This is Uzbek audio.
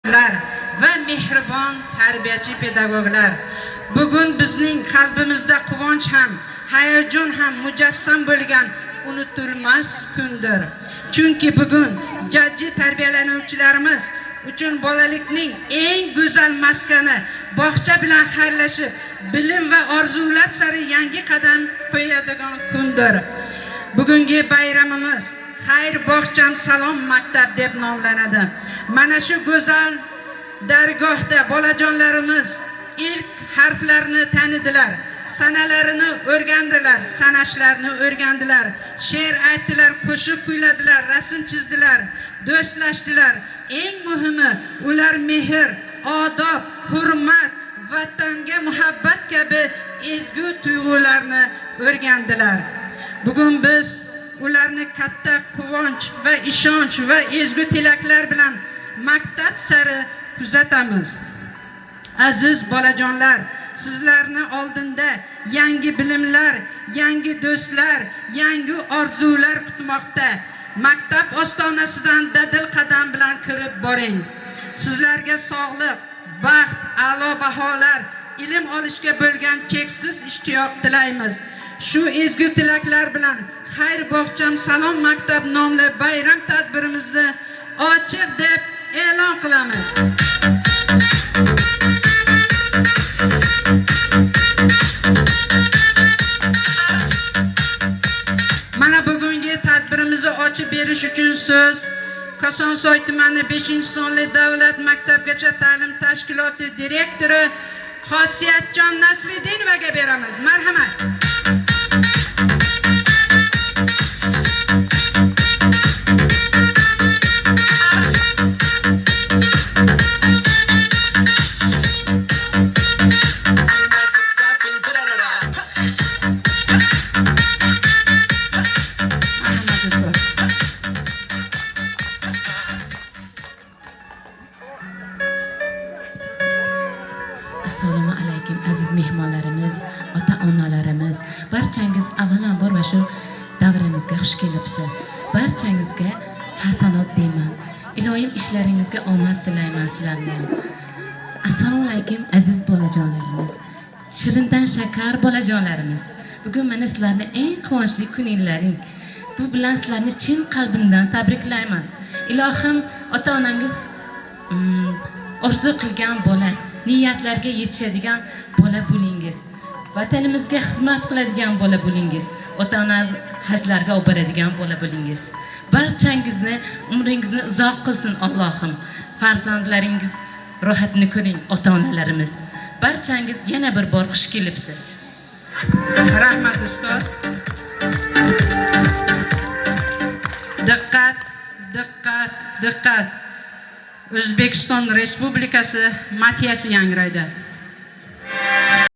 Va mehribon tarbiyachi pedagoglar. Bugun bizning qalbimizda quvonch ham, hayajon ham mujassam bo'lgan unutilmas kundir. Chunki bugun jajji tarbiyalanuvchilarimiz uchun bolalikning eng go'zal maskani bog'cha bilan xayrlashib, bilim va orzular sari yangi qadam qo'yadigan kundir. Bugungi bayramimiz Xayr bog'cham, salom maktab deb nomlanadi. Mana shu go'zal dargohda bolajonlarimiz ilk harflarni tanidilar, sanalarini o'rgandilar, sanashlarni o'rgandilar, she'r aytdilar, qo'shiq kuyladilar, rasm chizdilar, do'stlashdilar. Eng muhimi, ular mehr, odob, hurmat, vatanga muhabbat kabi ezgu tuyg'ularni o'rgandilar. Bugun biz ularni katta quvonch va ishonch va ezgu tilaklar bilan maktab sari kuzatamiz. Aziz bolajonlar, sizlarni oldinda yangi bilimlar, yangi do'stlar, yangi orzular kutmoqda. Maktab ostonasidan dadil qadam bilan kirib boring. Sizlarga sog'liq, baxt, a'lo baholar, ilm olishga bo'lgan cheksiz ishtiyoq tilaymiz. Shu ezgu tilaklar bilan Xayr bog'cham, salom maktab nomli bayram tadbirimizni ochiq deb e'lon qilamiz. Mana bugungi tadbirimizni ochib berish uchun so'z Kosonsoy tumani 5-sonli davlat maktabgacha ta'lim tashkiloti direktori Xosiyatjon Nasriddinovaga beramiz. Marhamat. Marhamat, ustoz. Assalomu alaykum, aziz mehmonlarimiz, ota onalarimiz, barchangiz avvalambor va shu davramizga xush kelibsiz. Barchangizga hasanot deyman. Iloyim ishlaringizga omad tilayman sizlarni ham. Assalomu alaykum, aziz bolajonlarimiz, shirindan shakar bolajonlarimiz. Bugun mana sizlarni eng quvonchli kuninglaring. Bu bilan sizlarni chin qalbimdan tabriklayman. Ilohim, ota onangiz orzu qilgan bola, niyatlarga yetishadigan bola bo'lingiz. Vatanimizga xizmat qiladigan bola bo'lingiz. Ota onangiz hajlarga olib boradigan bola bo'lingiz. Barchangizni umringizni uzoq qilsin Allohim. Farzandlaringiz rohatini ko'ring, ota onalarimiz. Barchangiz yana bir bor xush kelibsiz. Rahmat, ustoz. Diqqat, diqqat, diqqat. O'zbekiston Respublikasi madhiyasi yangraydi.